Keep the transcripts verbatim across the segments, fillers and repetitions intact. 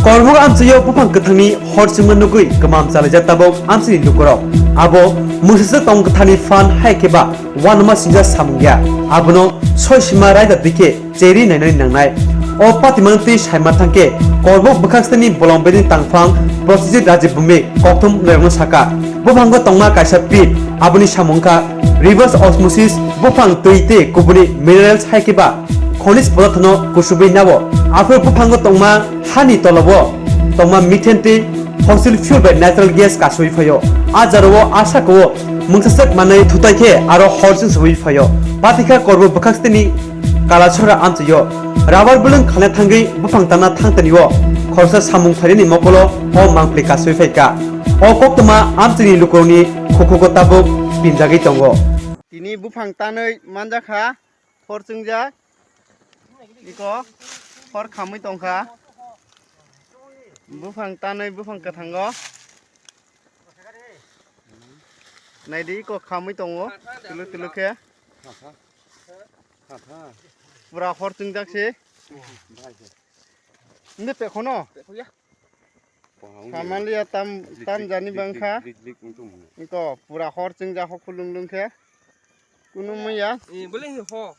Korbuk amchaio buphang kwthangni hor chwngma nugwi kwmam chalaijak tabuk amchaini lukurok. Abo mwsaswk tong kwtharni phan hai khe ba uanama singjak samung ya. Abono soi sima raida dikhe cheri nainani nangnai. O patimano twi saima thangkhe Korbuk bwkhaksteni bolong bedini tangphang Prosenjit Rajiv Bhumik kokthum norokno saka. Buphango tongma kaisa pit, aboni samung kha reverse osmosis, buphang twi tei kubuni minerals hai khe ba khonij podathano kusubwi nabo. Aphuru buphango tongma hani tolabo tongma methane tei fossil fuel bai natural gas kasui phaio. A jarao a sakao mungsaswk manwi thutai khe aro hor chwng swi phaio. Patikha Korbuk bwkhaksteni Kalasora amchaio rubber bwlwng khalna thangwi buphang tanna thangtanio khoroksa samung phainani mokolo o mangpli kasui phaikha. O koktwma amchaini lukurokni khukhugo tabuk pinjagwi tongo. Tini buphang tanwi manjakha, hor chwngjak, iko hor khamwi tongkha. Buphang tanwi buphang kwthango. Naidi, iko khamwi tongo, tuluk tuluk khe. Pura hor chwngjak se. Nde pekhono? Pamalia tam, tam jani bangkha. Iko pura hor chwngjak, hok lung lung khe. Kunu maya. Bole ho.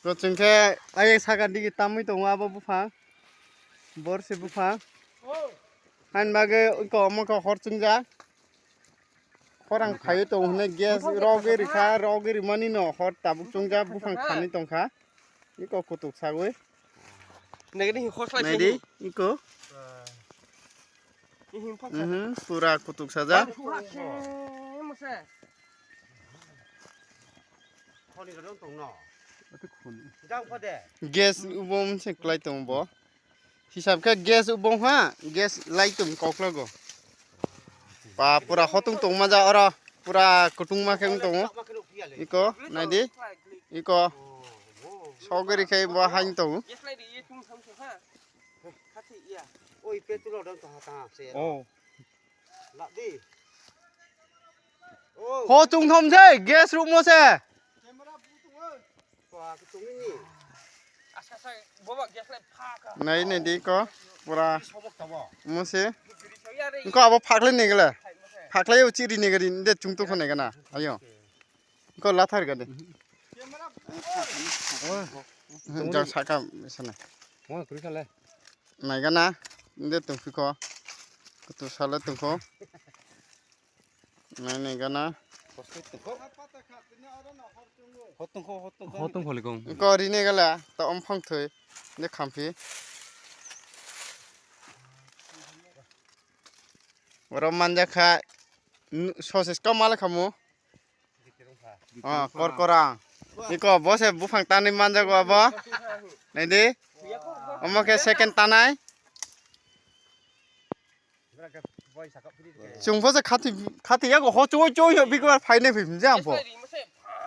Ko chwngkhe ayek saka digi tamwi tongo abo buphang. Borsi buphang. Hain bagwi iko omo khe hor chwngjak. Khorang phaiwi tongo hwnwi gas rogwi rikha, rogwi rimani no hor tabuk chwngjak buphang khanwi tongkha. Iko kutuk sagwi. Naidi, iko. Pura kutuk sajak. Gas ubom se klai tongo bo. Hisab khe gas ubong ha, gas lai tong koklago. Ba pura hotung tong maja oro, pura kutung ma khe wng tongo. Iko, naidi, iko. Sogri khe bo hain tongo. Oh. Ho chung thom se, gas room mo se. Nai nai di ko, pura mo se. Ko abo phaklai ni gele. Phaklai uchi ri ni gari de chung to khone gana. Ayo. Ko lathar gade. Jang saka sana. Mo kuri kale. Naigana, inde tongphiko. Kutu sale tongkho. Nai naigana. Hotong kholi kong. Ko ri naigala, ta omphang thoi. Inde khamphi. Oro manjakha, sosis ka male khamu. Ah, korkora. Iko, bo se buphang tanwi manjago abo. Naidi. Omo khe second tanai. Chwng bo se khati, khati yago ho choi choi yo bikbar phainai phim je ang pho.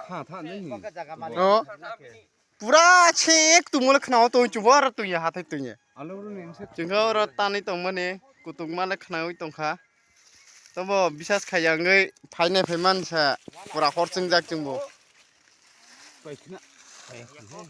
Tha, tha, nini. Oh. Pura chek tumole khna o tong chubo aro tong ya hathai tong ya. Alo ro ni se. Chwng khe oro tanwi tongmani kutung male khnawi tongkha. Tobo bisas khai ya wngwi phainai phaiman sa pura hor chwngjak chwngbo. Pai khna. Pai khna.